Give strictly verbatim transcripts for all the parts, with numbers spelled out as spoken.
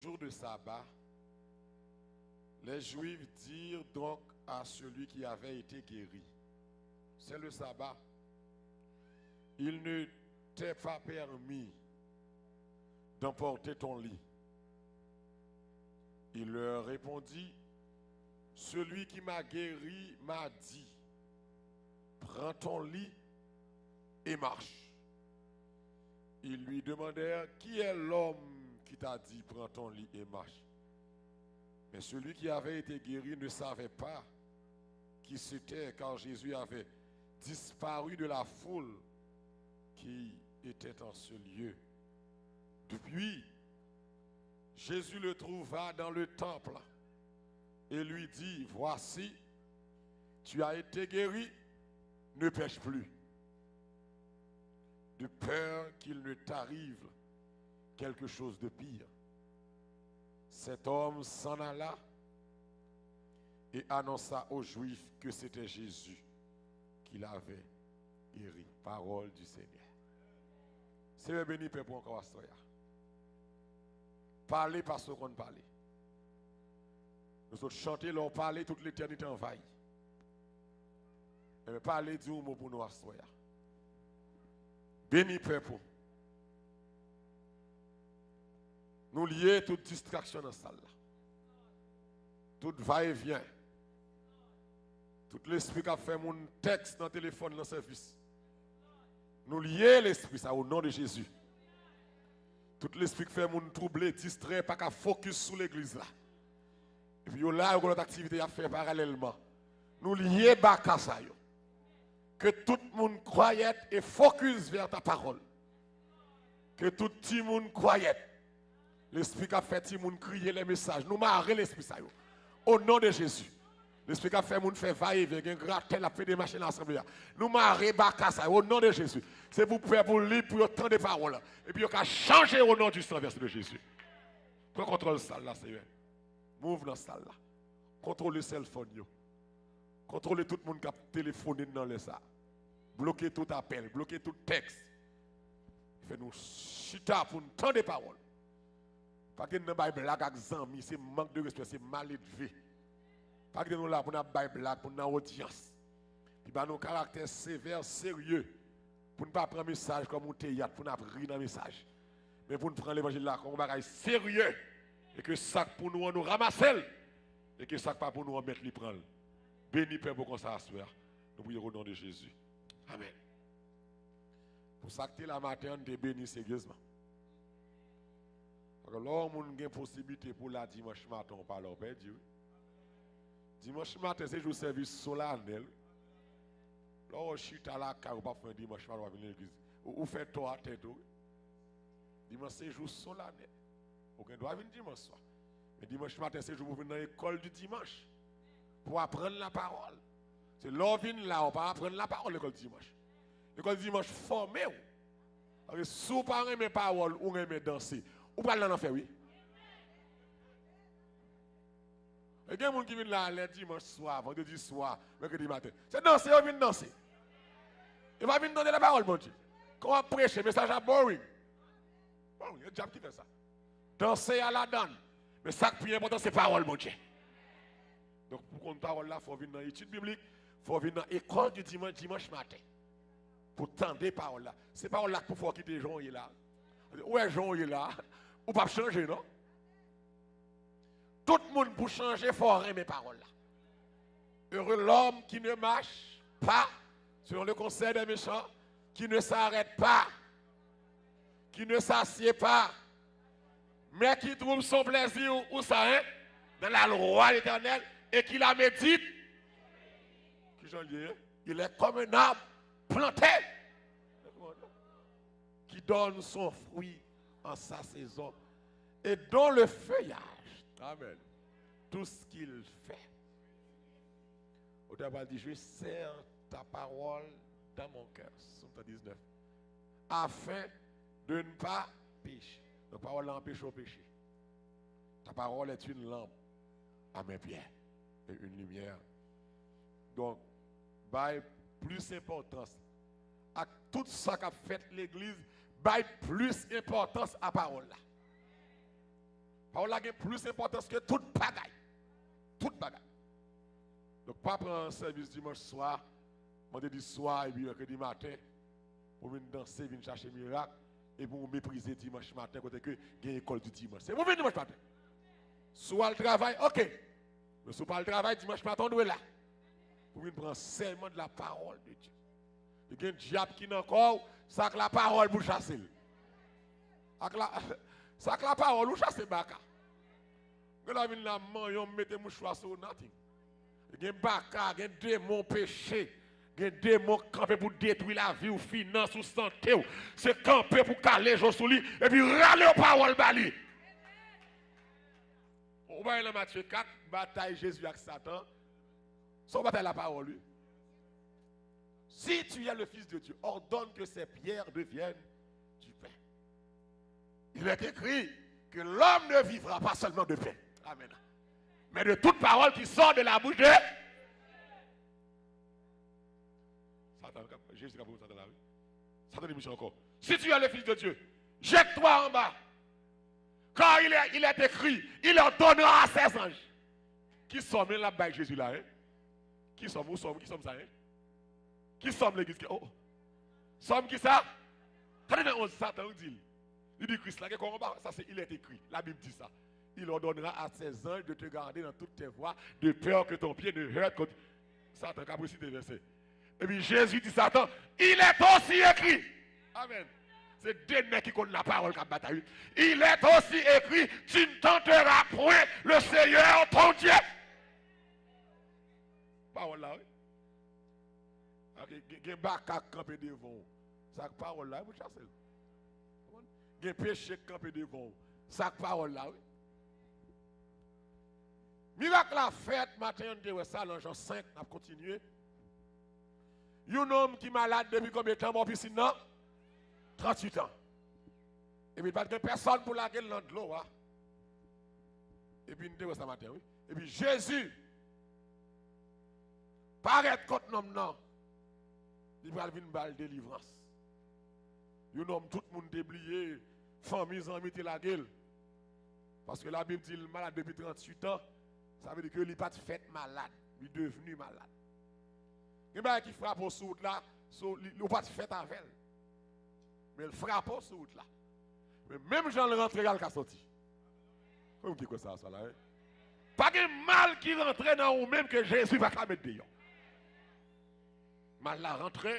Jour de sabbat, les Juifs dirent donc à celui qui avait été guéri, c'est le sabbat. Il ne t'est pas permis d'emporter ton lit. Il leur répondit, celui qui m'a guéri m'a dit, prends ton lit et marche. Ils lui demandèrent, qui est l'homme qui t'a dit, prends ton lit et marche? Mais celui qui avait été guéri ne savait pas qui c'était, car Jésus avait disparu de la foule qui était en ce lieu. Depuis, Jésus le trouva dans le temple et lui dit, voici, tu as été guéri, ne pèche plus, de peur qu'il ne t'arrive quelque chose de pire. Cet homme s'en alla et annonça aux Juifs que c'était Jésus qui l'avait guéri. Parole du Seigneur. Seyè, beni pèp ou ankò aswè a. Pale paske w konn pale. Nou sot chante, lè w pale, tout letènite anvayi. Ebyen, pale, di yon mo pou nou aswè a. Beni pèp ou. Nou lye tout distraksyon nan sal la. Tout va e vyen. Tout lespri k ap fè moun tèks nan telefòn nan sèvis. Nou lye lespri sa o non de Jezi. Tout lespri k fè moun twouble, distrè, pa ka fokis sou legliz la. Epi yo la, yo gen lòt aktivite y ap fè paralèlman. Nou lye baka sa yo. Ke tout moun kwayèt e fokis vè ta pawòl. Ke tout timoun kwayèt. Lespri k ap fè timoun kriye lè mesaj. Nou mare lespri sa yo. O non de Jezi. Lespri k ap fè moun fè va e vyen, gen gratè l ap fè demache nan asanble a. Nou mare baka sa yo. O non de Jezi. Se pou pèp ou lib pou yo tande pawòl la. Epi yo ka chanje o non di san vèse de Jezi. Pran kontwòl sal la, Seyè. Move nan sal la. Kontwole sèlfòn yo. Kontwole tout moun k ap telefone n nan lè sa. Bloke tout apèl, bloke tout tèks. Fè nou chita pou n tande pawòl. Pa kite n nan bay blag ak zanmi, se mank de respè, se maledve. Pa kite nou la pou n ap bay blag, pou n nan odyans. Li ba nou karaktè sevè, serye. Pou n pa pran mesaj kòm yon teyat, pou n ap ri nan mesaj. Men pou n pran levanjil la kòm yon bagay serye. E ke sa k pou nou an, nou ranmase l. E ke sa k pa pou nou an, mèt li pran l. Beni pèp ou konsa aswè a. Nou priye o non de Jezi. Amèn. Pou sa k te la maten an, n te beni seryezman. Paske lè yon moun gen posiblite pou la dimanch maten, ou pa la, ou pèdi, wi. Dimanch maten, se jou sèvis solanèl, wi. Lè w chita lakay ou, pa fè dimanch maten, w pa vin legliz. Ou, ou fè tò a tèt ou, wi. Dimanch se jou solanèl. Ou gen dwa vin dimanch swa. Men dimanch maten, se jou pou vin nan école du dimanche. Pou aprann lapawòl. Se lè w vin la, ou pa aprann lapawòl lekòl dimanch. Lekòl dimanch fòme w. Paske si w pa renmen pawòl, ou renmen danse, ou pral nan lanfè, wi. E gen moun ki vin la lè dimanch swa, vandredi swa, mèkredi maten. Se danse yo vin danse. Yo pa vin tande lapawòl Bondye. Kan w ap preche, mesaj la boring. Boring, e dyab ki fè sa. Danse a ladan l. Men sa k pi enpòtan, se pawòl Bondye. Donk, pou konn pawòl la, fò w vin nan etid biblik, fò w vin nan école du dimanche, dimanch maten. Pou tande pawòl la. Se pawòl la k pou fè w kite jan w ye la. Ou wè jan w ye la, ou p ap chanje, non? Tout moun pou chanje, fò w renmen pawòl la. Heureux l'homme qui ne marche pas selon le conseil des méchants, qui ne s'arrête pas, qui ne s'assied pas, mais qui trouve son plaisir, où ça, hein? Dans la loi de l'Éternel, et qui la médite. Ki jan l ye? Il est comme un arbre planté, qui donne son fruit en sa saison, et dont le feuillage, amen, tout ce qu'il fait. Otè a pral di, je serre ta parole dans mon cœur, soixante-dix-neuf, afin de ne pas pécher. Donk, pawòl la anpeche w peche. Ta parole est une lampe à mes pieds et une lumière. Donk, bay plis enpòtans ak tout sa k ap fèt legliz, bay plis enpòtans a pawòl la. Pawòl la gen plis enpòtans ke tout bagay. Tout bagay. Donk, pa pran sèvis dimanch swa, vandredi swa, epi mèkredi maten, pou vin danse, vin chache mirak, epi w meprize dimanch maten, kote ke gen lekòl di dimanch. Se pou vin dimanch maten. Si w al travay, oke. Men si w pa al travay, dimanch maten, w dwe la. Pou vin pran ansèyman de la parole de Dieu. Li gen dyab ki nan kò w, sa k lapawòl pou chase l. Ak la, sa k lapawòl, ou chase baka. Gen la vin la, manyon, mete mouchwa sou ou, nothing. Gen baka, gen demon peche, gen demon k kanpe pou detwi lavi w, finans ou, sante w. Se kanpe pou kale je w sou li, epi rale yon pawòl ba li. Ou bay nan Matye kat, batay Jezi ak Satan. Se yon batay lapawòl, wi. Si tu es le Fils de Dieu, ordonne que ces pierres deviennent du pain. Il est écrit que l'homme ne vivra pas seulement de pain. Amen. Mais de toute parole qui sort de la bouche de Satan, Jezi k ap reponn Satan la, wi. Satan di misye ankò, si tu es le Fils de Dieu, jette-toi en bas. Car il est, il est écrit, il ordonnera à ses anges. Ki sòm l ap bay Jezi la, hein? Ki sòm, ou sòm, ki sòm sa, hein? Ki sòm legliz ki, oh, oh. Sòm ki sa? Tande nan onz, Satan, ou di l. Li di Kris la, gen kò anba, sa se il est écrit. La Bible dit ça. Il ordonnera à ses anges de te garder dans toutes tes voies, de peur que ton pied ne heurte contre. Satan k ap resite vèsè. Epi Jezi di Satan, il est aussi écrit. Amen. Se de nèg ki konn lapawòl k ap batay, wi. Il est aussi écrit, tu ne tenteras point le Seigneur ton Dieu. Pawòl la, wi. Gen, gen, gen baka k kanpe devan w. Sa k pawòl la, wi, pou chase l. Gen peche k kanpe devan w. Sa k pawòl la, wi. Mirak la fèt, maten an, n te wè sa nan Jan senk, n ap kontinye. Yon nonm ki malad depi konbyen tan bò pisin nan? Tranntuit an. Epi pa t gen pèsòn pou lage l nan dlo a. Epi n te wè sa maten, wi. Epi Jezi parèt kot nonm nan. Li pral vin ba l delivrans. Yon nonm tout moun te bliye, fanmi, zanmi te lage l. Paske Labib di l malad depi tranntuit an, sa vle di ke li pa t fèt malad, li devni malad. Gen bagay ki frape w sou wout la, so, li, ou pa t fèt avè l. Men l frape w sou wout la. Men menm jan l rantre, l al ka sòti. Kòman ki kwè sa, sa la, hein? Pa gen mal ki rantre nan ou menm ke Jezi pa ka met deyò. Mal la rantre,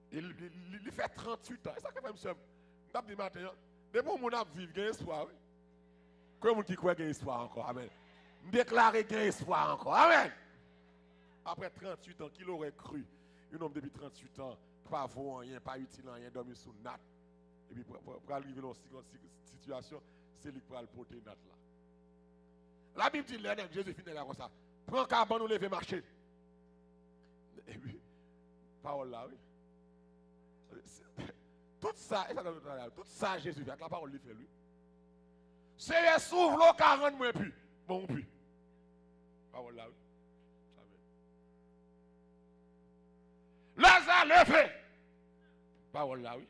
e li, li, li, li fè tranntuit an. E sa k fè, mesye, m t ap di maten an, depi yon moun ap viv, gen espwa, wi. Kòman moun ki kwè gen espwa ankò? Amen. M deklare gen espwa ankò. Amen. Après tranntuit ans, qui l'aurait cru? Yon nonm depi tranntuit an, pa vo anyen, pa itil anyen, dòmi sou nat. Epi pra-, pra-, pral rive nan yon si-, si-, sitiyasyon, se li k pral pote nat la. Labib di lè nèg Jezi fin nèg la konsa, pran kabann ou leve mache. Epi, pawòl la, wi. Tout sa, e sa, tout sa Jezi fè ak lapawòl li fè l, wi. Seyè, si w vle, w ka rann mwen pi. Bon, ou pi. Pawòl la, wi. Amen. Laza, leve. Pawòl la, wi.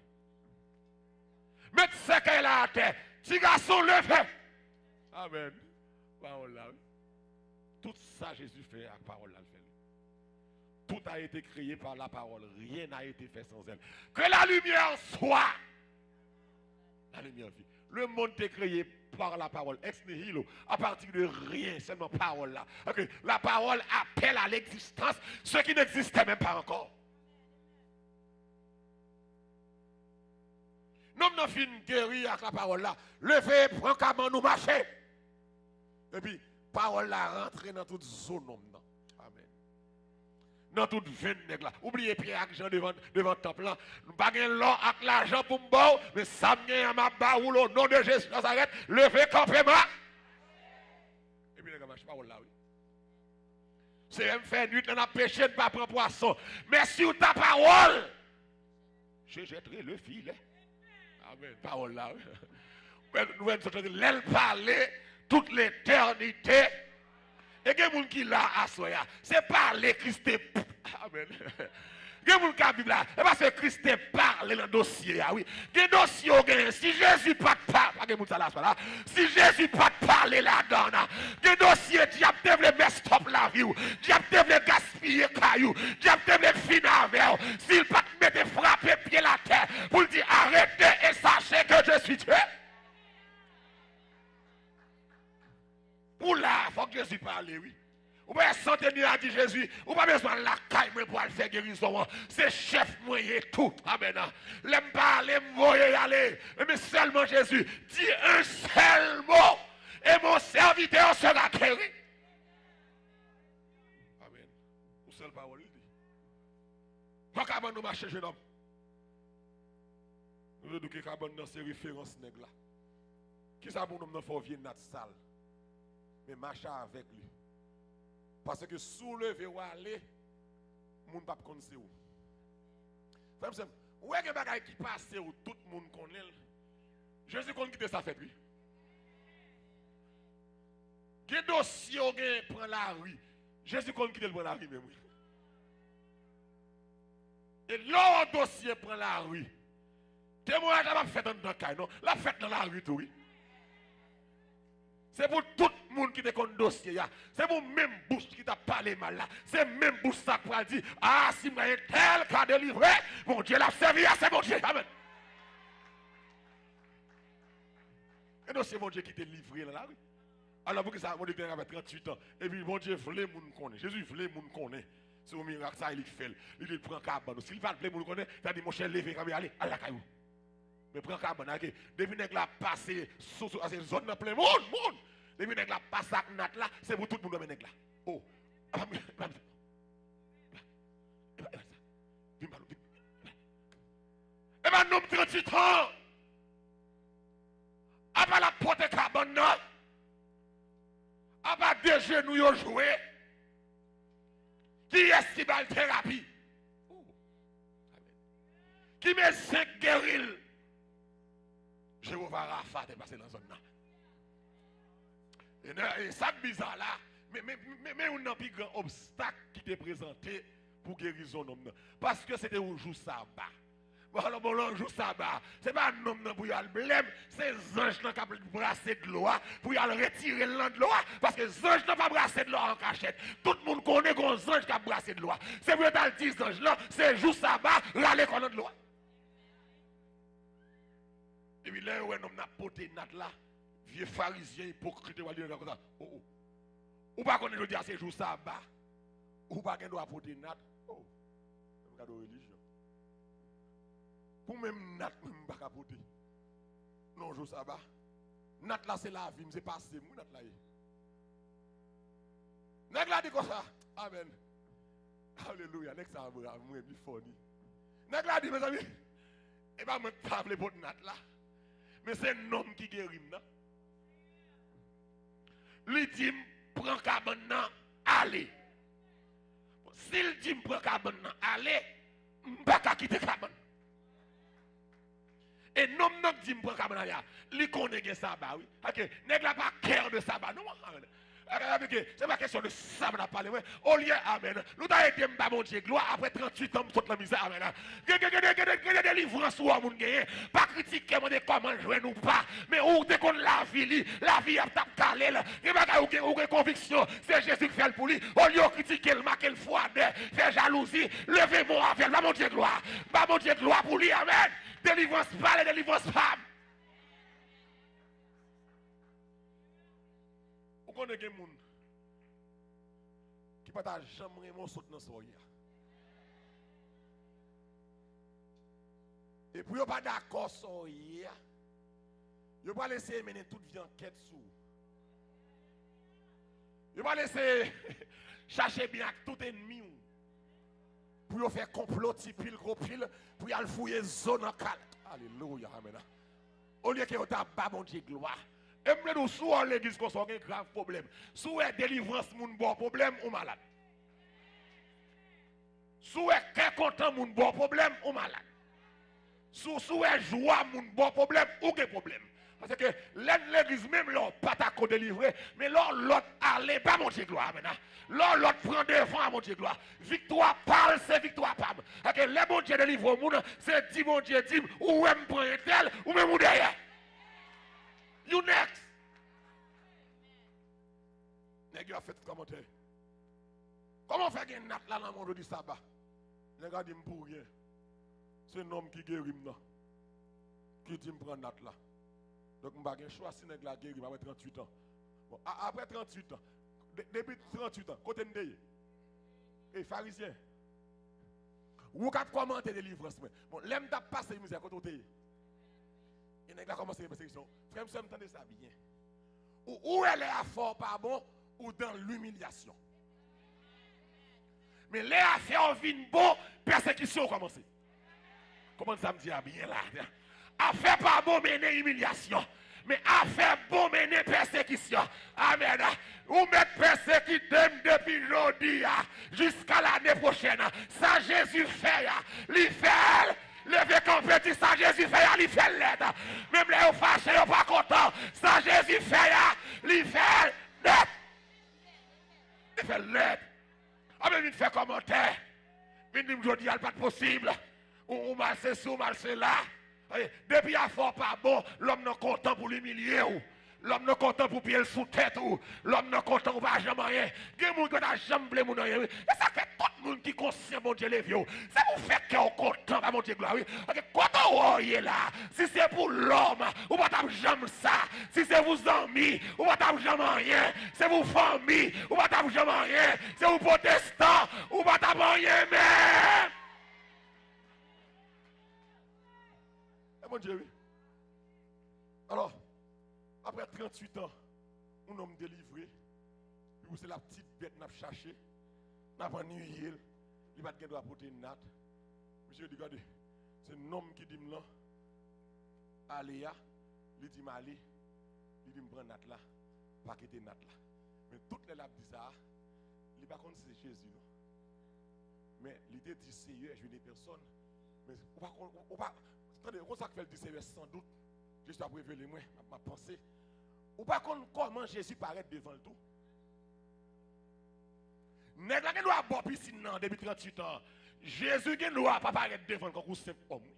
Met sèkèy la atè. Ti gason, leve. Amen. Pawòl la, wi. Tout sa Jezi fè ak pawòl la, l fè l. Tout a été créé par la parole. Rien n'a été fait sans elle. Que la lumière soit. La lumière vit. Le monde était créé par la parole, ex nihilo, à partir de rien, seulement parole là. Ok, la parole appelle à l'existence ce qui n'existait même pas encore. Nonm nan fin geri ak lapawòl la. Leve, pran kabann ou, mache. Epi, pawòl la rantre nan tout zo nonm nan. Amen. Nan tout venn nèg la. Ou bliye Pyè ak Jan devan, devan tanp lan. Nou pa gen lò ak lajan pou m ba w, men sa m genyen an, m ap ba ou l o non de Jezi Nazarèt. Leve kanpe, ma. Epi nèg la mache, pawòl la, wi. Seyè, m fè nwit lan, n ap peche, n pa pran pwason. Men si w ta pawòl, je jetterai le filet. Amen. Pawòl la, wi. Ou wè, nou wè, nou sot lè l pale, tout letènite. E gen moun ki la aswè a. Se pale Kris te. Amen. Gen moun k ap viv la, e paske Kris te pale nan dosye a, wi. Gen dosye w genyen, si Jezi pa t pa, pa gen moun sa la, sa la. Si Jezi pa t pale ladan l, gen dosye dyab te vle mess up lavi w, dyab te vle gaspiye kay ou, dyab te vle fin avè w. Si l pa t mete frape pye l atè pou l di, arrêtez et sachez que je suis Dieu. Pou la, fòk Jezi pale, wi. Ou pa wè Senteni a di Jezi, ou pa bezwen al lakay mwen pou al fè gerizon an. Se chèf mwen ye tout. Amèn. Lè m pa ale, m voye y ale. Men sèlman Jezi, di un seul mot, et mon serviteur sera guéri. Amèn. Yon sèl pawòl, li di. Pran kabann ou mache, jenòm. Nou te di ke kabann nan se referans nèg la. Kisa pou nonm nan fè w vye nat sal? Men mache avèk li. Paske si w leve w ale, moun p ap konn se ou. Frè m, sè m, ou wè gen bagay ki pase w, tout moun konnen l. Jezi konn kite sa fèt, wi. Gen dosye w gen pran lari. Jezi konn kite l pran lari menm, wi. E lè w dosye pran lari, temwayaj la p ap fèt anndan kay, non. L ap fèt nan lari tou, wi. Se pou tout moun ki te konn dosye a. Se pou menm bouch ki t ap pale mal la. Se menm bouch sa k pral di, a, si m genyen tèl ka delivre, Bondye l ap sèvi a, se Bondye. Amèn. E dosye Bondye ki delivre nan lari. Alò, poukisa Bondye ki te travay tranntuit an, epi Bondye vle moun konnen, Jezi vle moun konnen se yon mirak sa e li k fè l, li te pran kabann ou. Si l pa t vle moun konnen, sa di, monchè, leve kanpe ale, al lakay ou. Men pran kabann, ake. Depi nèg la pase sou, sou, ase zòn nan plen moun, moun. Depi nèg la pase ak nat la, se pou tout moun renmen nèg la. O, e pa, e pa, e pa, e pa sa. Vin ba nou, vin. E pa nonm tranntuit an. Apa l ap pote kabann nan? Apa de jenou yo jwe? Kiyès ki ba l terapi? Ki medsen k geri l? Jewova Rafa te pase nan zòn nan. E nan, e sa k biza la, men, men, men, men youn nan pi gran obstak ki te prezante pou gerizon nonm nan. Paske se te yon jou saba. Bon, alò, bon, lè yon jou saba, se pa nonm nan pou y al blèm, se zanj lan k ap brase dlo a, pou y al retire l nan dlo a, paske zanj lan pa brase dlo a an kachèt. Tout moun konnen gen yon zanj k ap brase dlo a. Se pou yo t al di zanj lan, se jou saba, rale kò w nan dlo a. Epi lè yo wè nonm nan ap pote nat la, vye farizyen ipokrit yo pral di nèg la konsa, o, o. Ou pa konnen jodi a se jou saba? Ou pa gen dwa pote nat? O, menm gade yon relijyon. Pou menm nat, mwen, m pa ka pote nan jou saba. Nat la se lavi m, se pase m, wi, nat la ye. Nèg la di konsa, amèn. Alelouya, nèg sa a brav, mwen, li fò ni. Nèg la di, mezanmi, e pa mwen k pa vle pot nat la, men se nonm ki geri m nan. Li di m, pran kabann nan, ale. Bon, si l di m pran kabann nan, ale, m pa ka kite kabann. E nonm nan k di m pran kabann ale a, li konnen gen saba, wi. Paske nèg la pa care de saba, non. Se pa kesyon de saba n ap pale, mwen. Olye, amèn, nou ta ede m ba Bondye glwa, apre tranntuit an, m sot nan mizè, amèn. Gen, gen, gen, gen, gen, gen de delivrans ou wè moun genyen. Pa kritike, mande kòman l jwenn ou pa. Men ou te konn lavi li, lavi ap t ap kale l. Gen bagay ou gen, ou gen konviksyon, se Jezi k fè l pou li. Olye w kritike l, make l fwadè, fè jalouzi, leve men w avè l. Ba Bondye glwa. Ba Bondye glwa pou li, amèn. Delivrans pale, delivrans pa m. Ou konnen gen moun ki pa ta janm renmen w sot nan sa w ye a. E pou yo pa dakò sa w ye a, yo pral eseye mennen tout vye ankèt sou ou. Yo pral eseye chache byen ak tout ènmi w pou yo fè konplo ti pil gwo pil pou y al fouye zo nan kal. Alelouya, amèn. Olye ke yo ta ba Bondye glwa. E m vle di w, si w al legliz konsa, w gen grav pwoblèm. Si w wè delivrans moun ba w pwoblèm, ou malad. Si w wè kè kontan moun ba w pwoblèm, ou malad. Si w, si w wè jwa moun ba w pwoblèm, ou gen pwoblèm. Paske lè n legliz, menm lè w pa ta ko delivre, men lè w lòt ale ba Bondye glwa, amèn. Lè w lòt pran devan a Bondye glwa. Viktwa pa l, se viktwa pa m. Paske lè Bondye delivre yon moun, se di Bondye di m, ou wè m pran entèl, ou menm ou dèyè. You next. Nèg yo ap fè tout kòmantè. Kòman w fè gen nat la nan mwen jodi saba? Nèg la di m pou ryen. Se nonm ki geri m nan ki di m pran nat la. Donk m pa gen chwa si nèg la geri m apre tranntuit an. Bon, a- apre tranntuit an, de- depi tranntuit an, kote n te ye? E farizyen, ou k ap kòmante delivrans mwen. Bon, lè m t ap pase mizè, kote w te ye? E nèg la kòmanse gen pèsekisyon. Frè m, sè m, tande sa byen. Ou, ou wè lè afè w pa bon, ou dan limilyasyon. Men lè afè w vin bon, pèsekisyon kòmanse. Konprann sa m di a byen la. Afè pa bon mennen imilyasyon. Men afè bon mennen pèsekisyon. Amèn. Ou mèt pèsekite m depi jodi a jiska lane pwochèn. Sa Jezi fè a, li fè l. Leve kanpe, di sa Jezi fè a, li fè l nèt. Menm lè yo fache, yo pa kontan. Sa Jezi fè a, li fè l nèt. Li fè l nèt. Anben vin fè kòmantè. Vin di m jodi a l pa t posib. Ou, ou mal sesi, ou mal sela. Depi afè w pa bon, lòm nan kontan pou l imilye w. Lòm nan kontan pou pye l sou tèt ou. Lòm nan kontan ou pa janm anyen. Gen moun ki pa ta janm vle moun anyen, wi. E sa k fè tout moun ki konsyan Bondye leve w. Se pou fè kè w kontan ba Bondye glwa, wi. Paske kote w wè w ye la, si se pou lòm, ou pa t ap janm sa. Si se pou zanmi, ou pa t ap janm anyen. Se pou fanmi, ou pa t ap janm anyen. Se pou pwotestan, ou pa t ap anyen menm. E Bondye, wi. Alò, apre tranntuit an, yon nonm delivre, li pou se la ptit bèt n ap chache, n ap anniye l, li pa t gen dwa pote nat. Misye di, gade, se nonm ki di m lan, ale a, li di m ale, li di m pran nat la, pa kite nat la. Men tout lè l ap di sa a, li pa konn si se Jezi non. Men li te di Seyè, je n'ai personne. Men ou pa konn, ou pa, tande, ou konn sa k fè l di Seyè, sandout, Jezi ap revele mwen, m ap, m ap panse. Ou pa konn kòman Jezi parèt devan l tou. Nèg la gen dwa bò pisin nan depi tranntuit an. Jezi gen dwa pa parèt devan l kankou senp òm, wi.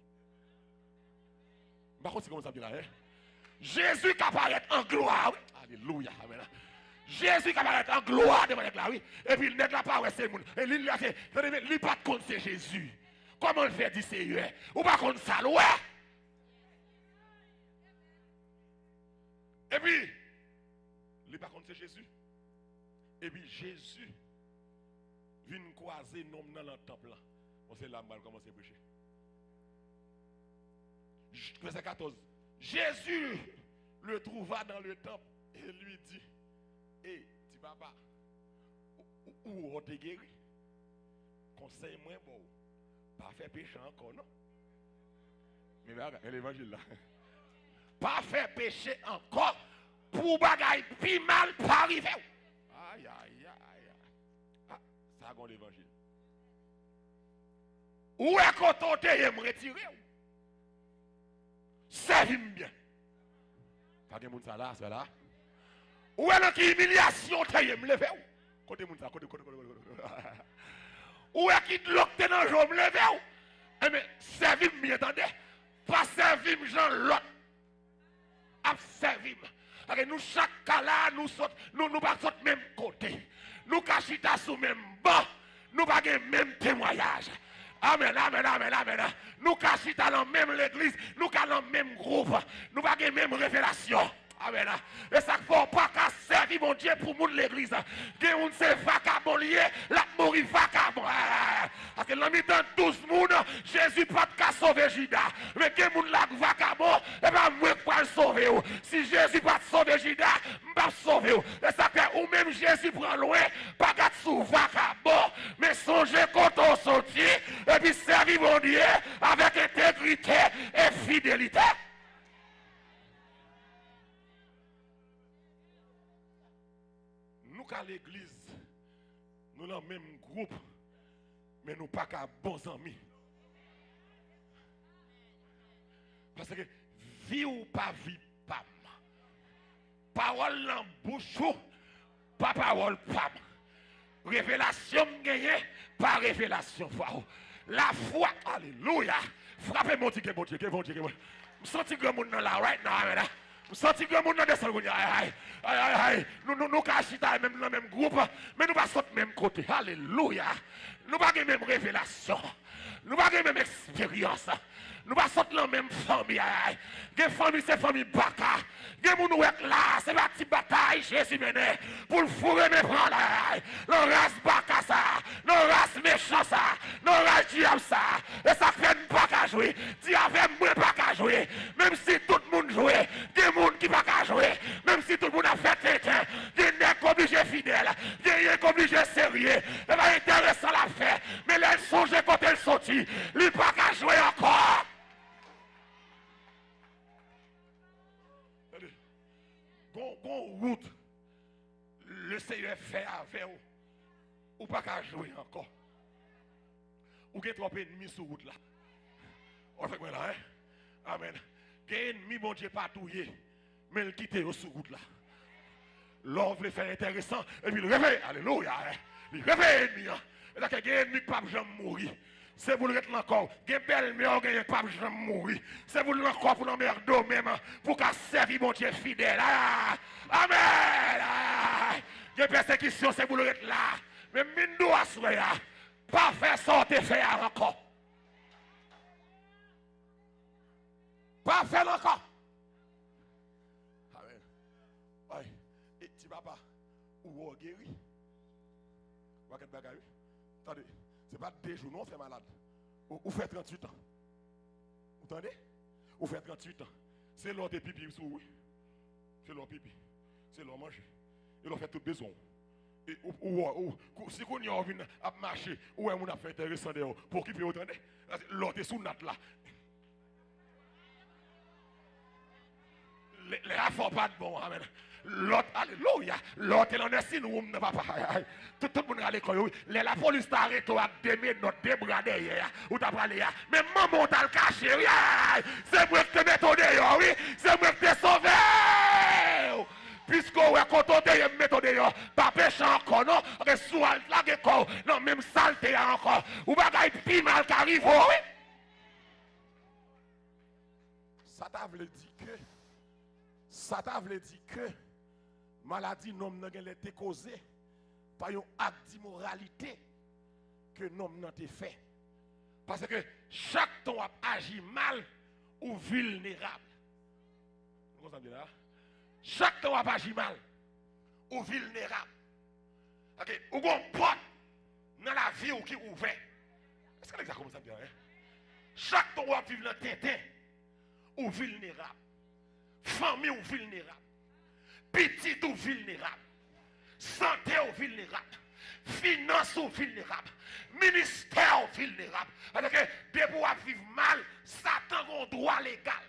M pa konn si konn sa m di la, en. Jezi ka parèt an glwa, wi. Alelouya, amèn. Jezi ka parèt an glwa devan nèg la, wi. Epi nèg la pa wè se moun. E li, li, tande, li pa t konn se Jezi. Kòman l fè di Seyè? Ou pa konn sa l wè? Epi, li pa konn se Jezi. Epi Jezi vin kwaze nonm nan lan tanp lan. Bon, se la m pral kòmanse preche. J- Vèsè katòz. Jésus le trouva dans le temple et lui dit, e, ti papa, ou, ou, ou te geri. Konsèy mwen ba w, pa fè peche ankò non. Men bagay, men levanjil la. Pa fè peche ankò pou bagay pi mal pa rive w. Ay, ay, ay, ay. Ah, sa gon levanjil. Ou wè kote w te ye, m retire w. Sèvi m byen. Pa gen moun sa la, sè la. Ou wè nan ki imilyasyon w te ye, m leve w. Kote moun sa, kote, kote, kote, kote, kote. Ou wè ki dlo k te nan je w, m leve w. Enben, sèvi m byen, tande. Pa sèvi m jan lòt ap sèvi m. Paske nou chak ka la, nou sot, nou, nou pa sot menm kote. Nou ka chita sou menm ban, nou pa gen menm temwayaj. Amèn, amèn, amèn, amèn. Nou ka chita nan menm legliz, nou ka nan menm gwoup, nou pa gen menm revelasyon. Amèn. E sa k fè w pa ka sèvi Bondye pou moun legliz. Gen moun se vakabon li ye, l ap mouri vakabon. Ah, paske nan mitan douz moun, Jezi pa t ka sove Jida. Men gen moun la k vakabon, e pa mwen k pral sove w. Si Jezi pa t sove Jida, m p ap sove w. E sa k fè ou menm Jezi pran lwen, pa gad sou vakabon, men sonje kote w soti, epi sèvi Bondye avèk entegrite e fidelite. Nou ka legliz, nou nan menm gwoup, men nou pa ka bon zanmi. Paske vi w pa vi pa m. Pawòl nan bouch ou, pa pawòl pa m. Revelasyon m genyen, pa revelasyon pa w. Lafwa, alelouya, frape m, di gen Bondye, gen Bondye, gen Bondye. M santi granmoun nan la, right now, amen. M santi granmoun nan desann kounye a, ay, ay, ay, ay, ay. Nou, nou, nou ka chita menm nan menm gwoup, men nou pa sot menm kote, alelouya. Nou pa gen menm revelasyon. Nou pa gen menm eksperyans. Nou pa sot nan menm fanmi, ay, ay. Gen fanmi, se fanmi baka. Gen moun ou wè k la, se pa ti batay Jezi mennen pou l foure men pran l, ay, ay, nan ras baka sa, nan ras mechan sa, nan ras dyab sa. E sa k fè n pa ka jwe. Di avè m, mwen pa ka jwe. Menm si tout moun jwe, gen moun ki pa ka jwe. Menm si tout moun ap fè tenten, gen nèg k oblije fidèl, gen nèg k oblije serye. E pa enteresan l ap fè, men lè l sonje kote l soti, li pa ka jwe ankò. Tande, gon, gon wout Lesenyè fè avè w, ou pa ka jwe ankò. Ou gen twòp ènmi sou wout la. Ou avèk mwen la, en? Amèn. Gen ènmi Bondye pa touye, men l kite yo sou wout la. Lè w vle fè enteresan, epi l reveye, alelouya, en. Li reveye ènmi an. E sa ke gen ènmi k p ap janm mouri. Se pou l ret nan kò w. Gen bèlmè w genyen k p ap janm mouri. Se pou l nan kò w pou l anmède w menm, pou w ka sèvi Bondye fidèl. Ah! Amèn! Ah! Gen pèsekisyon, se pou l ret la. Men m vin di w aswè a, pa fè sa w te fè a ankò. Pa fè l ankò. Amèn. Ay, e ti papa, ou wè w geri. Pakèt bagay, wi. Tande, se pa de jou non w fè malad. Ou, ou fè tranntuit an. Ou tande? Ou fè tranntuit an. Se lè w te pipi sou ou, wi. Se lè w pipi. Se lè w manje. E lè w fè tout bezwen w. E ou, ou, ou, ou, kou- si kounye a w vin ap mache, ou wè moun ap fè enteresan dèyè w, pa okipe yo, tande? Lè w te sou nat la. Lè, lè afè w pa t bon, amèn. Lòt, alelouya. Lè w te nan nursing room nan, papa. Ay, ay. Tout, tout moun rale kò yo, wi. Lè lapolis ta arete w ak de menòt, de bra dèyè a, ou ta prale a. Men manman w t al kache, wi. Ay, ay. Se mwen ki te mete w deyò, wi. Se mwen ki te sove w. Piske w wè kote w te ye, m mete w deyò. Pa peche ankò, non. Paske si w al lage kò w nan menm salte a ankò, ou bagay pi mal ka rive w, wi. Sa ta vle di ke, sa ta vle di ke maladi nonm nan genlè te koze pa yon ak dimoralite ke nonm nan te fè. Paske chak tan w ap aji mal, ou vilnerab. Nou konn sa m di la? Chak tan w ap aji mal, ou vilnerab. Ok, ou gon pòt nan lavi w ki ouvè. Èske nèg sa konprann sa m di la, en? Chak tan w ap viv nan tenten, ou vilnerab. Fanmi w vilnerab. Pitit ou vilnerab. Sante w vilnerab. Finans ou vilnerab. Ministè w vilnerab. Paske depi w ap viv mal, Satan gon dwa legal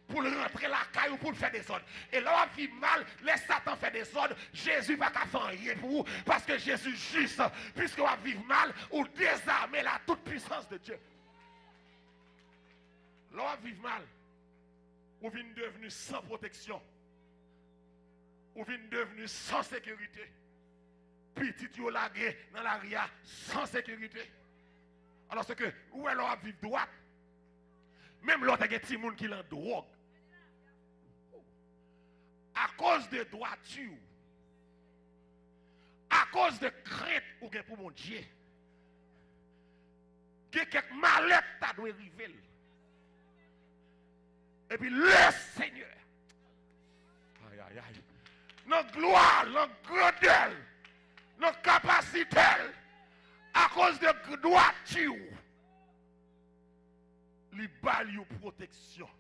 pou l rantre lakay ou, pou l fè dezòd. E lè w ap viv mal, lè Satan fè dezòd, Jezi pa ka fè anyen pou ou, paske Jezi jis. Piske w ap viv mal, ou dezame la toute puissance de Dieu. Lè w ap viv mal, ou vin devni san pwoteksyon. Ou vin devni san sekirite. Pitit yo lage nan lari a san sekirite. Alòske, ou wè lè w ap viv dwat, menm lè w te gen timoun ki nan dwòg, akoz de dwati w, akoz de krent ou gen pou Bondye, gen kèk malè k ta dwe rive l. Epi le Senyè, ay, ay, ay, nan glwa l, nan grandè l, nan kapasite l, akoz de dwati w, li ba l yon pwoteksyon.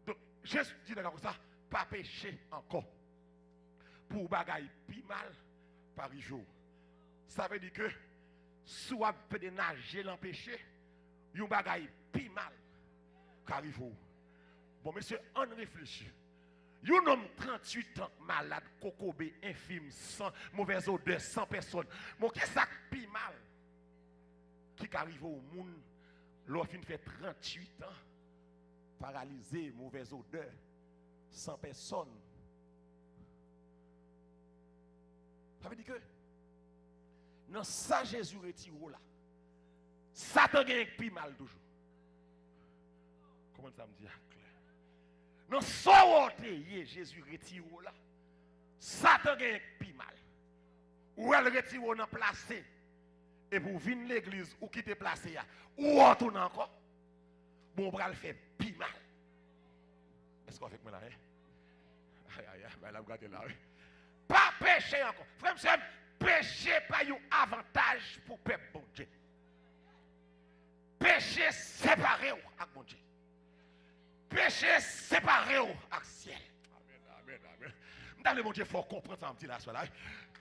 Donk, Jezi di nèg la konsa, pa peche ankò, pou bagay pi mal pa rive w. Sa vle di ke si w ap pede naje nan peche, yon bagay pi mal ka rive w. Bon, mesye, ann reflechi. Yon nonm tranntuit an k malad, kokobe, enfim, san, movèz odè, san pèsòn. Bon, kisa k pi mal ki ka rive yon moun lè w fin fè tranntuit an, paralize, movèz odè, san pèsòn. Sa vle di ke nan sa Jezi retire w la, Satan genyen k pi mal toujou. Kòman sa m di a klè? Nan sa w te ye, Jezi retire w la, Satan genyen k pi mal. Ou wè l retire w nan plase. Epi w vin legliz, ou kite plase a. Ou wè w tounen ankò. Bon, ou pral fè pi mal. Èske w avèk mwen la, wi? Ay, ay, ay, bay la m gade la, wi. Pa peche ankò. Frè m, sè m, peche pa yon avantaj pou pèp Bondye. Peche separe w ak Bondye. Peche separe w ak syèl. Amèn, amèn, amèn. M ta vle Bondye fè w konprann sa m di la aswè la, wi.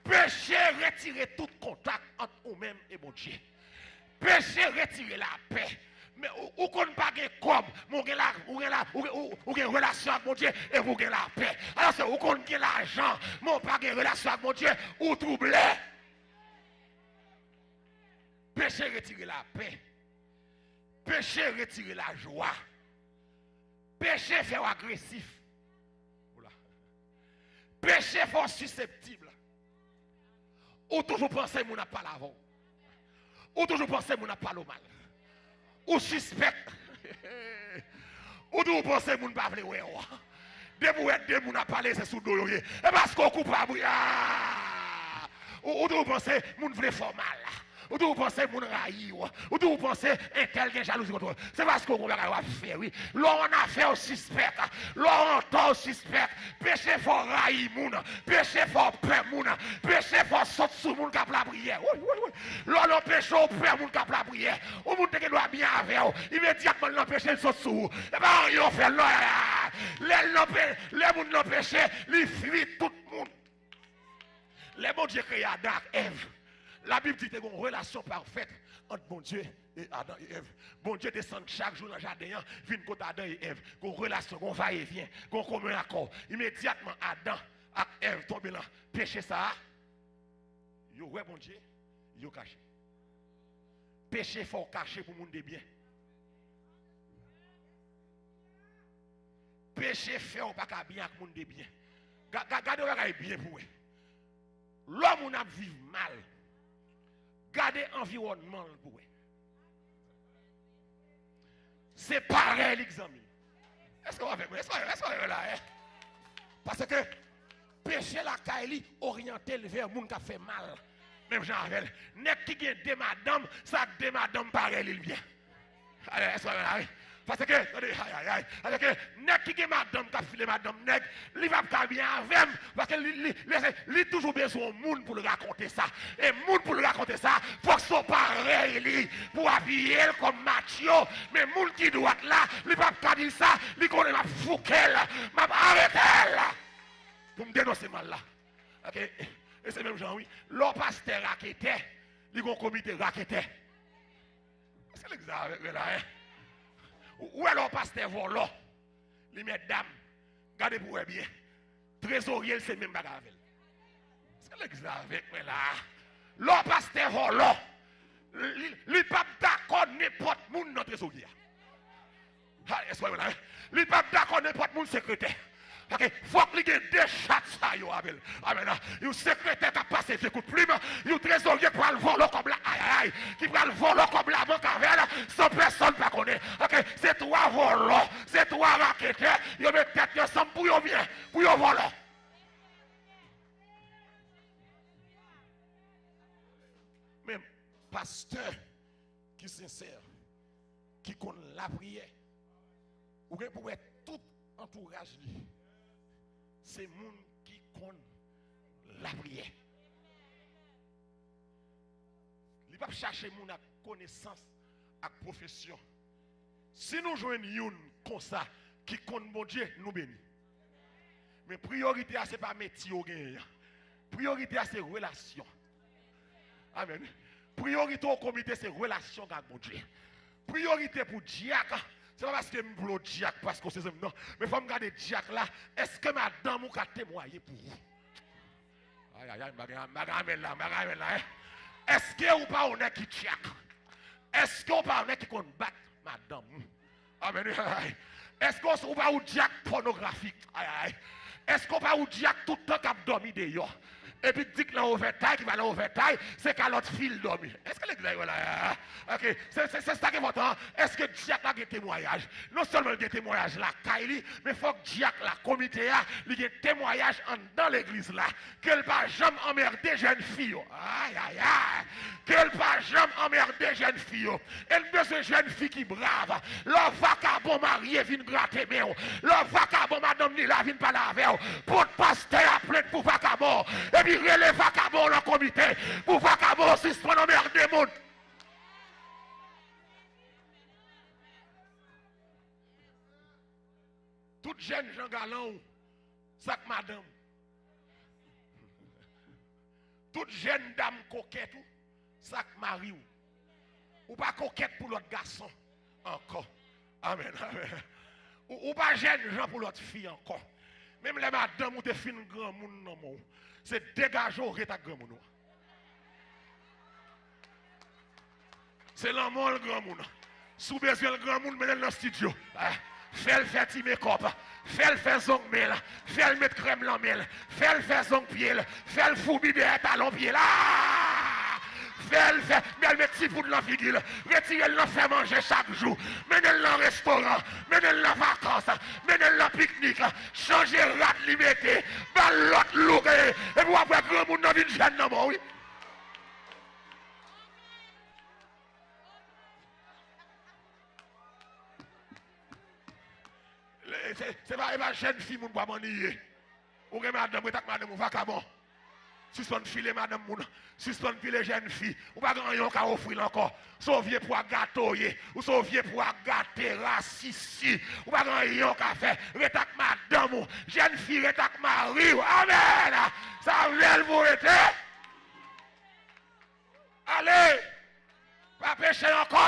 Peche retire tout kontak ant ou menm e Bondye. Peche retire lapè. Men ou, ou konn pa gen kòb, men ou gen la, ou gen la, ou, ou, ou gen relasyon ak Bondye, epi ou gen lapè. Alò se ou konn gen lajan, men ou pa gen relasyon ak Bondye, ou twouble. Peche retire lapè. Peche retire lajwa. Peche fè w agresif. Ola. Peche fè w siseptib. Ou toujou panse moun ap pale avè w. Ou toujou panse moun ap pale w mal. Ou sispèk. Ou toujou panse moun pa vle wè w. Depi w wè de moun ap pale, se sou do yo ye. E paske w koupab, wi. Ah! Ou, ou toujou panse moun vle fè w mal. Ou toujou panse moun rayi w. Ou toujou panse entèl gen jalouzi kont ou. Se paske w gon bagay w ap fè, wi. Lè w annafè, w sispèk. Lè w antò, w sispèk. Peche fè w rayi moun. Peche fè w pè moun. Peche fè w sot sou moun k ap lapriyè. Woy, woy, woy. Lè w nan peche, w pè moun k ap lapriyè. Yon moun te gen dwa byen avè w. Imedyatman, l nan peche, l sot sou ou. E pa anyen w fè l, non. Lè l nan pe-, lè moun nan peche, li fwi tout moun. Lè Bondye kreye Adan ak Èv, Labib di te gen yon relasyon pafèt ant Bondye e Adan e Èv. Bondye desann chak jou nan jaden an, vin kote Adan e Èv. Gen yon relasyon, gen yon vayevyen, gen yon komen akò. Imedyatman, Adan ak Èv tonbe nan peche sa a, yo wè Bondye, yo kache. Peche fè w kache pou moun de byen. Peche fè w pa ka byen ak moun de byen. Ga-, ga-, gade yon bagay byen pou wè. Lè yon moun ap viv mal, gade anviwònman l pou wè. Se parèy li k zanmi l. Èske w avèk mwen? Èske, èske w la, eh? Paske peche lakay li oryante l vè moun k ap fè mal, menm jan avè l. Nèg ki gen de madanm, sa de madanm parèy li l byen. Alè, èske w la, wi? Paske, tande, ay, ay, ay. Paske nèg ki gen madanm k ap file madanm nèg, li p ap ka byen avè m. Paske li, li, li, li toujou bezwen yon moun pou l rakonte sa. E moun pou l rakonte sa, fòk se yon parèy li pou apiye l kòm matyo. Men moun ki dwat la, li p ap ka di l sa, li konnen m ap fouke l, m ap arete l pou m denonse mal la. Ok? E se menm jan, wi. Lè yon pastè raketè, li gen yon komite raketè. Èske legliz la avèk mwen la, en? Ou, ou wè lè yon pastè vòlò, li mèt dam, gade pou wè byen. Trezorye l se menm bagay avè l. Èske legliz la avèk mwen la? Lè yon pastè vòlò, li, li p ap dakò nenpòt moun nan trezorye a. Ha, èske w la, en? Li p ap dakò nenpòt moun sekretè. Ok, fòk li gen de chat sa yo avè l. Amèn. Yon sekretè k ap pase vye kout plim, yon trezorye k pral vòlò kòb la, ay, ay, ay, ki pral vòlò kòb labank avè l, san pèsòn pa konnen. Ok, se twa vòlò, se twa raketè, yo met tèt yo ansanm pou yo byen, pou yo vòlò. Men pastè ki sensè, ki konn lapriyè, ou gen pou wè tout antouraj li se moun ki konn lapriyè. Li p ap chache moun ak konesans, ak pwofesyon. Si nou jwenn youn konsa ki konn Bondye, nou beni. Men priyorite a se pa metye w genyen an. Priyorite a se relasyon. Amèn. Priyorite yon komite se relasyon ak Bondye. Priyorite pou dyak, se pa paske m vle w dyak paske w se zanmi m, non. Men fò m gade dyak la, èske madanm ou ka temwaye pou ou? Ay, ay, ay, m pa gen, m pa gen amèn la, m pa gen amèn la, en. Èske ou pa yon nèg ki dyak? Èske ou pa yon nèg ki konn bat madanm ou? Amèn. Èske w, w pa w dyak pònografik? Ay, ay. Èske w pa w dyak tout tan k ap dòmi deyò? Epi dik nan ovètay, ki pa nan ovètay, se kalòt fi l dòmi. Èske legliz la yo la? Ok, se, se, se sa ki enpòtan. Èske dyak la gen temwayaj? Non sèlman l gen temwayaj lakay li, men fòk dyak la, komite a, li gen temwayaj anndan legliz la. Ke l pa janm anmède jèn fi yo. Ay, ay, ay. Ke l pa janm anmède jèn fi yo. E n bezwen jèn fi ki brav. Lè w vakabon marye vin grate men w. Lè w vakabon madanm ni la vin pale avè w. Pot pastè a plent pou vakabon. Epi rele vakabon nan komite. Pou vakabon sispann anmède moun. Tout jèn jan galan w, sa k madanm. Tout jèn dam kokèt ou, sa k mari w. Ou pa kokèt pou lòt gason ankò. Amèn, amèn. Ou, ou pa jèn jan pou lòt fi ankò. Menm lè madanm ou te fin granmoun nan men w, se degaje w ret ak granmoun ou an. Se lanmò l granmoun. Si w bezwen l granmoun, mennen l nan estidyo. Ah, fè l fè ti mekòp. Fè l fè zong men l. Fè l met krèm nan men l. Fè l fè zong pye l. Fè l foubi dèyè talon pye l. Ah! Fè l fè, men l met ti poud nan figi l. Retire l nan fè manje chak jou. Mennen l nan restoran. Mennen l nan vakans. Mennen l nan piknik. Chanje rad li mete. Ba l lòt louk. Epi w ap wè granmoun nan vin jèn nan men w, wi. Se, se pa, e pa jèn fi moun pral anniye. Ou gen madanm, ret ak madanm ou, vakabon. Sispann file madanm moun. Sispann file jèn fi. Ou pa gen anyen ou ka ofri l ankò. Se yon vye pwa gato w ye. Ou se yon vye pwa gate, rasisi. Ou pa gen anyen ou ka fè. Ret ak madanm ou. Jèn fi, ret ak mari w. Amèn. Sa vle l pou rete. Ale! Pa peche ankò!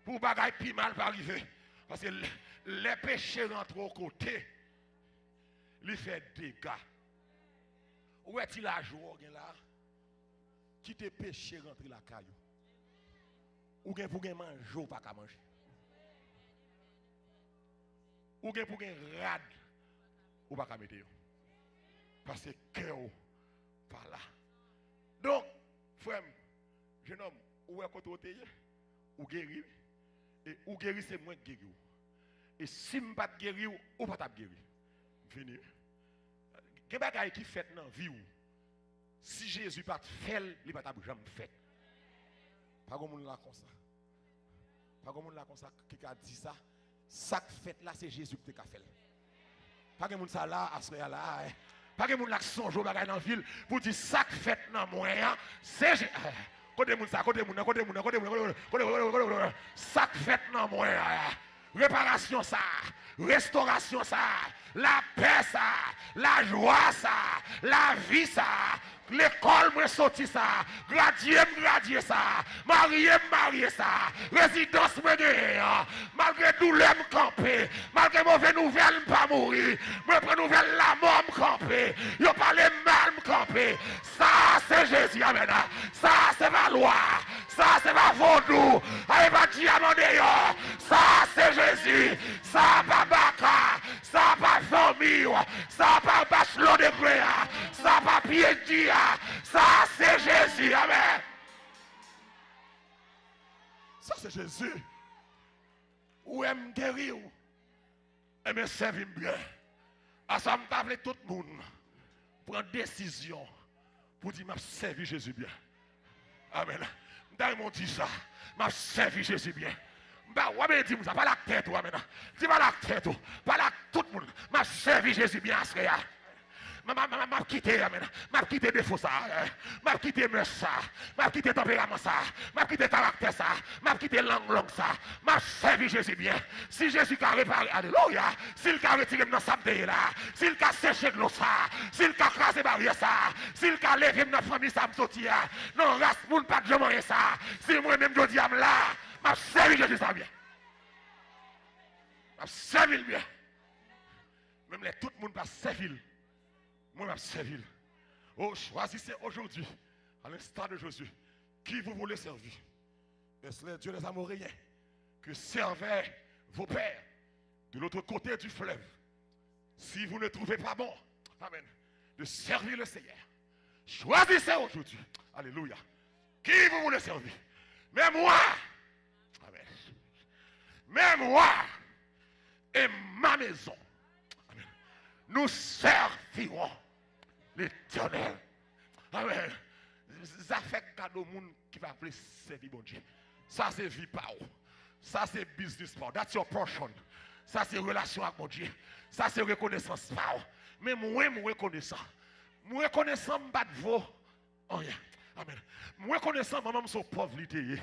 Pou bagay pi mal pa rive. Paske lè, lè peche rantre yon kote, li fè dega. Ou wè ti lajwa w gen la, kite peche rantre lakay ou. Ou gen pou gen manje ou pa ka manje. Ou gen pou gen rad ou pa ka mete yo. Paske kè w pa la. Donk, frè m, jenòm, ou wè kote w te ye? Ou geri, wi. E ou geri, se mwen k geri w. E si m pa t geri w, ou pa t ap geri. M fini, wi. Gen bagay ki fèt nan vi w. Si Jezi pa t fè l, li pa t ap janm fèt. Pa gen moun la konsa. Pa gen moun la konsa ki ka di sa. Sa k fèt la, se Jezi ki te ka fè l. Pa gen moun sa la, aswè a la, eh. Pa gen moun la k sonje yon bagay nan vi l pou di sa k fèt nan mwen an, se Je-, eh. Kote moun sa, kote moun nan, kote moun nan, kote moun nan, kote moun nan, kote moun nan, kote moun nan, kote moun nan, kote moun nan. Sa k fèt nan mwen an, eh. Reparasyon sa, restorasyon sa, lapè sa, lajwa sa, lavi sa, lekòl mwen soti sa, gradye m gradye sa, marye m marye sa, rezidans mwen genyen an, malgre doulè m kanpe, malgre move nouvèl m pa mouri, mwen pran nouvèl lanmò m kanpe, yo pale m mal m kanpe. Sa se Jezi, amèn. Sa se pa lwa. Sa se pa vodou. Sa se pa dyaman deyò. Sa se Jezi. Sa pa baka. Sa pa fanmi w. Sa pa bachelor de grè a. Sa pa P H D a. Sa se Jezi. Amèn. Sa se Jezi. Ou wè m geri w. Ebyen, sèvi m byen. Aswè a, m ta vle tout moun pran desizyon pou di, "M ap sèvi Jezi byen." Amèn. M ta renmen w di sa. "M ap sèvi Jezi byen." M pa, w ap di moun sa, pale ak tèt ou, amèn. Di, pale ak tèt ou. Pale ak tout moun. "M ap sèvi Jezi byen aswè a." M, m, m, m ap kite, amèn. M ap kite defo sa, eh. M ap kite mès sa. M ap kite tanperaman sa. M ap kite karaktè sa. M ap kite lang long sa. M ap sèvi Jezi byen. Si Jezi ka repare, alelouya. Si l ka retire m nan sa m te ye la. Si l ka seche dlo sa. Si l ka kraze baryè sa. Si l ka leve m nan fanmi sa m soti a. Nan ras moun pa t janm anyen sa. Si mwen menm jodi a m la. M ap sèvi Jezi sa byen. M ap sèvi l byen. Menm lè tout moun pa sèvi l. Mwen, m ap sèvi l. Oh, choisissez aujourd'hui, à l'instar de Jésus, qui vous voulez servir. Est-ce le Dieu des Amoréens que servaient vos pères de l'autre côté du fleuve, si vous ne trouvez pas bon, amen, de servir le Seigneur, choisissez aujourd'hui, alléluia, qui vous voulez servir. Mais moi, amen, mais moi et ma maison, amen, nous servirons l'Éternel. Amen. Zafè gade yon moun ki pa vle sèvi Bondye. Sa se vi pa w. Sa se biznis pa w. That's your portion. Sa se relasyon ak Bondye. Sa se rekonesans pa w. Men mwen, m rekonesan. M rekonesan m pa t vo anyen. Amen. M rekonesan manman m se yon pòv li te ye.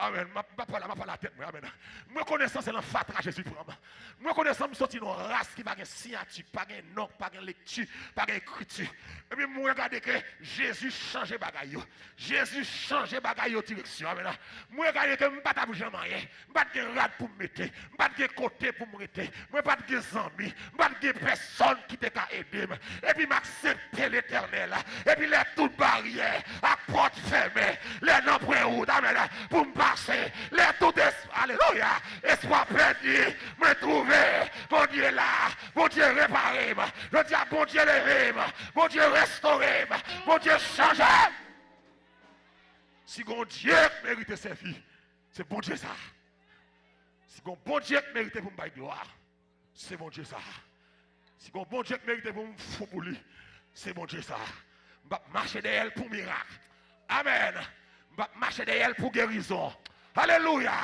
Amen. M ap, m ap pale, m ap pale a tèt mwen. Amen. M rekonesan se nan fatra Jezi pran m. M rekonesan m soti nan yon ras ki pa gen siyati, pa gen non, pa gen lekti, pa gen ekriti. Epi m wè gade ke Jezi chanje bagay yo. Jezi chanje bagay yo direksyon. Amen. M wè gade ke m pa t ap janm anyen. M pa t gen rad pou m mete. M pa t gen kote pou m rete. Mwen pa t gen zanmi. M pa t gen pèsòn ki te ka ede m. Epi m aksepte Letènèl. Epi lè tout baryè ak pòt fèmen, lè nanpwen wout, amen, pou m pase, lè tout es-, alelouya, espwa pèdi, mwen twouve Bondye la. Bondye repare m. Jodi a, Bondye leve m. Bondye restore m. Bondye chanje m. Si gon Dye k merite sèvi, se Bondye sa a. Si gon Bondye k merite pou m bay glwa, se Bondye sa a. Si gon Bondye k merite pou m fou pou li, se Bondye sa a. M p ap mache dèyè l pou mirak. Amèn. M p ap mache dèyè l pou gerizon. Alelouya.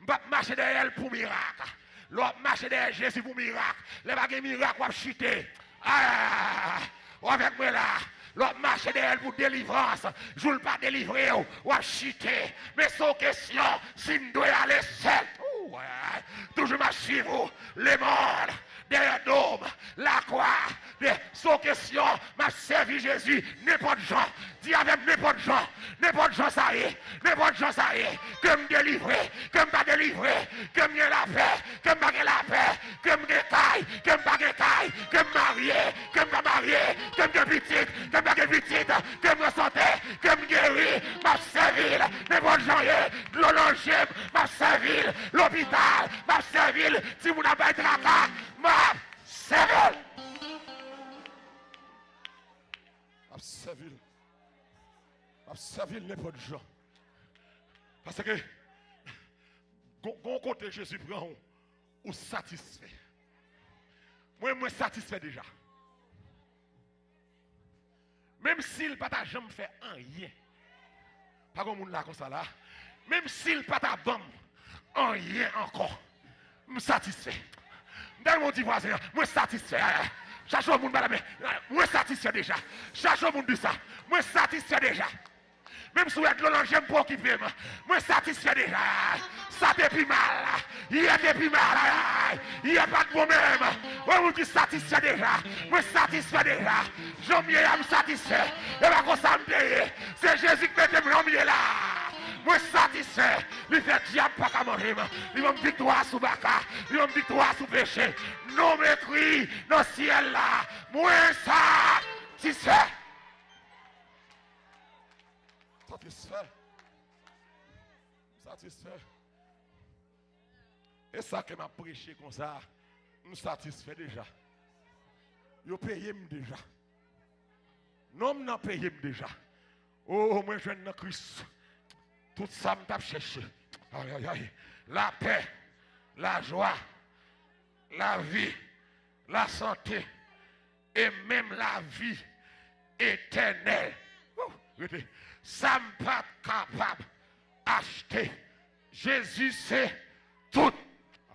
M p ap mache dèyè l pou mirak. Lè w ap mache dèyè Jezi pou mirak, lè pa gen mirak, w ap chite. Ah, ou avèk mwen la? Lè w ap mache dèyè l pou delivrans, jou l pa delivre w, w ap chite. Men se yon kesyon si n dwe ale sèl. Ou, ah, toujours m ap suiv ou, lemonn, dèyè do m, lakwa, de, se yon kesyon, m ap sèvi Jezi nenpòt jan. Di avè m, nenpòt jan. Nenpòt jan sa ye. Nenpòt jan sa ye. Ke m delivre, ke m pa delivre, ke m gen lapè, ke m pa gen lapè, ke m gen kay, ke m pa gen kay, ke m marye, ke m pa marye, ke m gen pitit, ke m pa gen pitit, ke m an sante, ke m geri, m ap sèvi l. Nenpòt jan ye, dlo nan je m, m ap sèvi l. Lopital, m ap sèvi l. Timoun ap bay traka, m ap sèvi l. M ap sèvi l. M ap sèvi l nenpòt jan. Paske gon, gon kote Jezi pran w, ou satisfè. Mwen, mwen satisfè deja. Menm si l pa ta janm fè anyen. Pa gen moun la konsa la. Menm si l pa ta ban m anyen ankò, m satisfè. M ta renmen w di vwazen an, mwen satisfè. Chache yon moun ba la men. Mwen satisfè deja. Chache yon moun di sa. Mwen satisfè deja. Menm si w wè dlo nan je m, pa okipe m. Mwen satisfè deja. Sa te pi mal. Yè te pi mal. Yè pa t bon menm. Yon moun ki satisfè deja. Mwen satisfè deja. Jan m ye a, m satisfè. E pa konsa m te ye. Se Jezi k mete m jan m ye la. Mwen satisfè. Li fè dyab pa ka manje m. Li ban m viktwa sou baka. Li ban m viktwa sou peche. Non m ekri nan syèl la. Mwen satisfè. Satisfè. Satisfè. E sa ke m ap preche konsa, m satisfè deja. Yo peye m deja. Non m nan peye m deja. O, mwen jwenn nan Kris tout sa m t ap chèche. Ay, ay, ay. Lapè, lajwa, lavi, lasante, e menm lavi etènèl. Wou, rete. Sa m pa t kapab achte. Jezi se tout.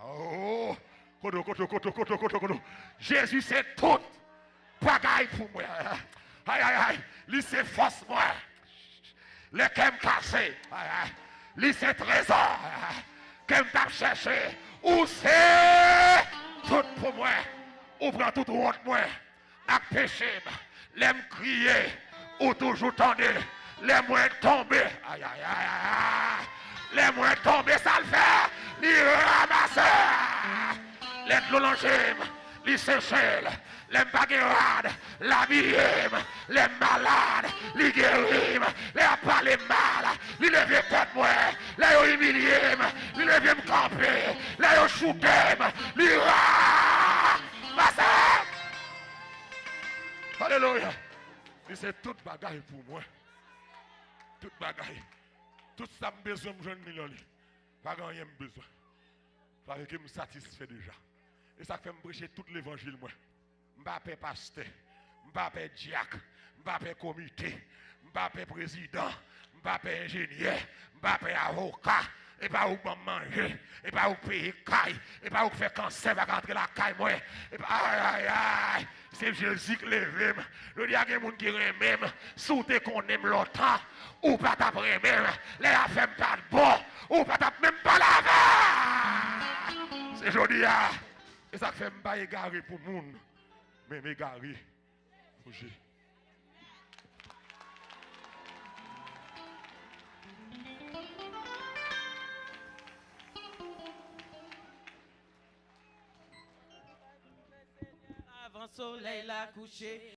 Oh, koto, koto, koto, koto, koto, koto. Jezi se tout bagay pou mwen. Ay, ay, ay. Li se fòs mwen. Lè kè m kase, ay, ay, li se trezò ke m t ap chèche. Ou se tout pou mwen. Ou pran tout wont mwen ak peche m. Lè m kriye, ou toujou tande. Lè mwen tonbe, ay, ay, ay, ay, ay. Lè mwen tonbe, sa l fè? Li ranmase. Lè dlo nan je m, Li seche l. Lè m pa gen rad, l abiye m. Lè m malad, li geri m. Lè y ap pale m mal, li leve tèt mwen. Lè yo imilye m, li leve m kanpe. Lè yo choute m, li ra. Pase! Alelouya! Li se tout bagay pou mwen. Tout bagay. Tout sa m bezwen, m jwenn li nan li. Pa gen anyen m bezwen. Sa vle ke m satisfè deja. E sa k fè m preche tout levanjil mwen. M pa pè pastè. M pa pè dyak. M pa pè komite. M pa pè prezidan. M pa pè enjenyè. M pa pè avoka. E pa ou k ban m manje. E pa ou k peye kay. E pa ou k fè kansè pa ka antre lakay mwen. E pa, ay, ay, ay. Se Jezi k leve m. Jodi a gen moun ki renmen m. Si w te konnen m lontan, ou pa t ap renmen m. Lè afè m pa t bon, ou pa t ap menm pale avè m. Se jodi a. E sa k fè m pa egare pou moun, men m egare pou Jezi. Avan solèy la kouche.